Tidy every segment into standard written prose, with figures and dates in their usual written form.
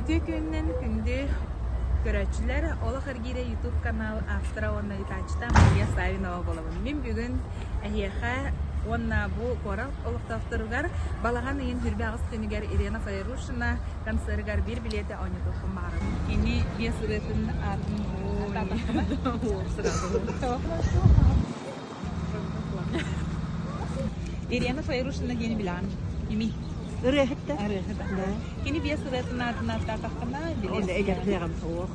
Үтүө күнүнэн күндү көрөөччүлэр, Олох эргиирэ YouTube канал автора уонна ыытааччыта Мария Савинова буолабын. Мин бүгүн эһиэхэ уонна бу куорат олохтоохторугар балаҕан ыйын 28 күнүгэр Ирена Файрушина концерыгар биир билиэти оонньотуохпун баҕарабын. Кини биэс ырыатын аатын Ирена Файрушина диэни билэҕин? Кимий? Ырыаһыт да? Ырыаһыт Да. Кини биэс ырыатын аатын ааттаатаххына, Ол эдэрдээҕим суох.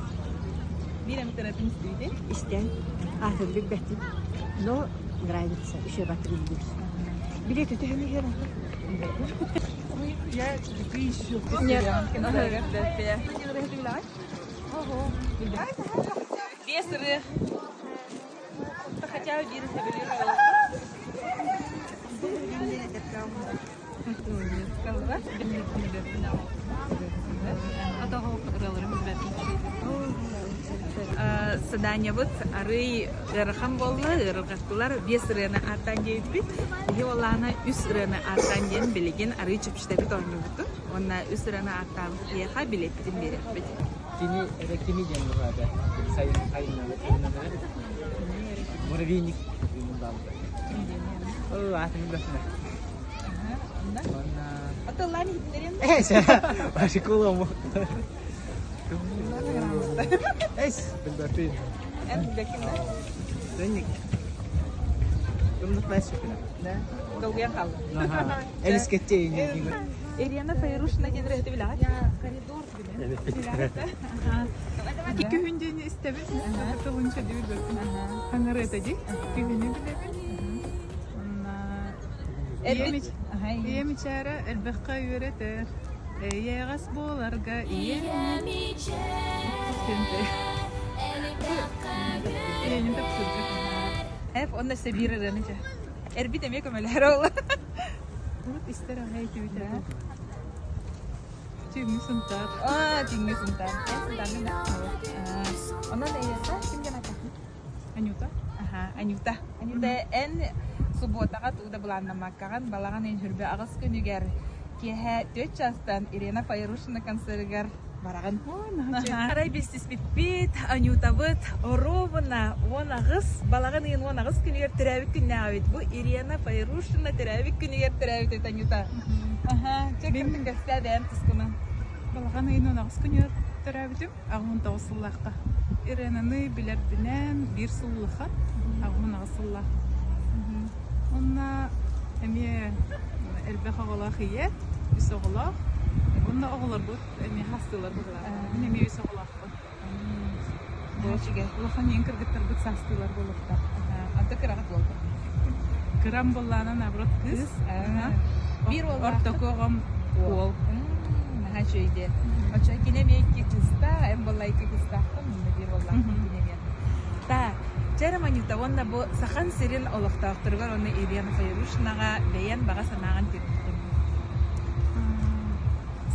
Биир эмит ырыатын истибитиҥ? Истэн, аатын билбэтим. Но нравится, еще батырыллыыр. Билиэти төһөнү иһэр Нет. Биэс ырыа. Хотя биир сөбүлүүр Садаанньабыт арыый ыарахан буолла, ыарырҕаттылар. Биэс ырыаны ааттаан диэбиппит. Биһи уоллаана үс ырыаны ааттаан диэн билигин арыый чэпчэтэбит оонньуубутун. Уонна үс ырыаны ааттаабыт киһиэхэ билиэппитин биэриэхпит. Кини эрэ кими диэн быһаата сайын сайыннары муравейник Оо, аатын билбэппин. Онно Атыллаан иһитиннэриэн Школа Эс, билбэппин. Эн билбэккин да? Дэнник. Тумнук мәсүкүнэ. Да. Долгуйан хаалла. Элискетте Ирина Файрушина диэн ырыаһыты билэҕит? Күһүн диэни истэбин, тылын сөдүбүт бөппүн. Хаҥырыата дии, күһүнү билэбин. Онна ийэм ичээрэ элбэххэ үөрэтэр. Эйэҕэс буоларга ийэм Ийэни тапсырга. Эп, онно өссө биир ырыаны дьэ. Эрбит эмиэ көмөлөһөр ол. Урут истэр аҕай этибит ээ. Түүҥҥү Сунтаар. Аа, түүҥҥү Сунтаар. Эн Сунтааргын да? Аа, онон эйиэхэ ким диэн ааттааххын? Анюта. Аха, Анюта. Анюта, эн субуотаҕа тугу да былааннаммаккаҕын, балаҕан ыйын 28 күнүгэр киэһэ 4 чаастан Ирена Файрушина концерыгар бараҕын. Арай билсиспиппит, Анютабыт оруобуна 18, балаҕан ыйын 18 күнүгэр төрөөбүт күннээҕибит. Бу Ирена Файрушина төрөөбүт күнүгэр төрөөбүт эбит Анюта. Аха, чэ кырдын кэпсээ бэйэм тускунан. Балаҕан ыйын 18 күнүгэр төрөөбүтүм, 89 сыллаахха. Иренаны билэрбинэн биир сыл улахан, 88 сыллаах. Онно эмиэ элбэх оҕолоох ийэ, үс оҕолоох. Онно оҕолорбут Эмиэ саастыылар быһыылаах. Мин эмиэ үс оҕолоохпун. Үчүгэй. Улахан ийэм кыргыттарбыт саастыылар буолуохтаах. Антон кыраҕыт буолбут. Кырам буоллаҕына наоборот кыыс. Биир уоллаах. Ортоку оҕом уол. Наһаа үчүгэй диэн. Оччо кини эмиэ икки кыыстаах, эн буолла икки кыыстааххын, мин биир уоллаахпын кини эмиэ. Так, чэ эрэ Манюта уонна бу Сахан сирин олохтоохторугар уонна Елена Файрушинаҕа бэйэн баҕа санааҕын тиэрдиэххин.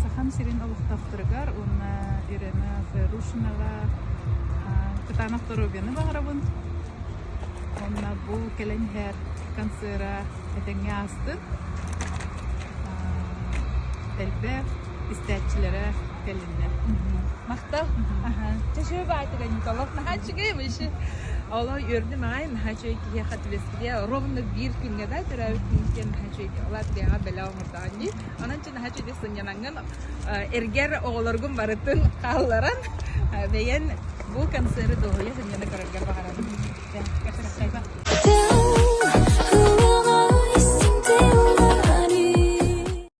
Сахам сирин олохтоохторугар уонна Ирена Файрушинаҕа кытаанах доруобуйаны баҕарабын. Уонна бу кэлэн иһэр концера этэҥҥэ аастын. Элбэх истээччилэрэ кэллиннэр. Махтал. Чэ үчүгэй баайтыга Николов наһаа үчүгэй вообще. Олох үөрдүм аҕай наһаа үчүгэй киһиэхэ түбэспитэ. Ровно биир күҥҥэ да төрөөбүт күнүттэн наһаа үчүгэй. Ол аата бэйэҕэ бэлэх оҥордоҕун дии. Онон чэ наһаа үчүгэй сынньанаҥҥын эргэр оҕолоргун барытын хаалларан бэйэн бу концеры дуоһуйа сынньана көрөргөр баҕарабын.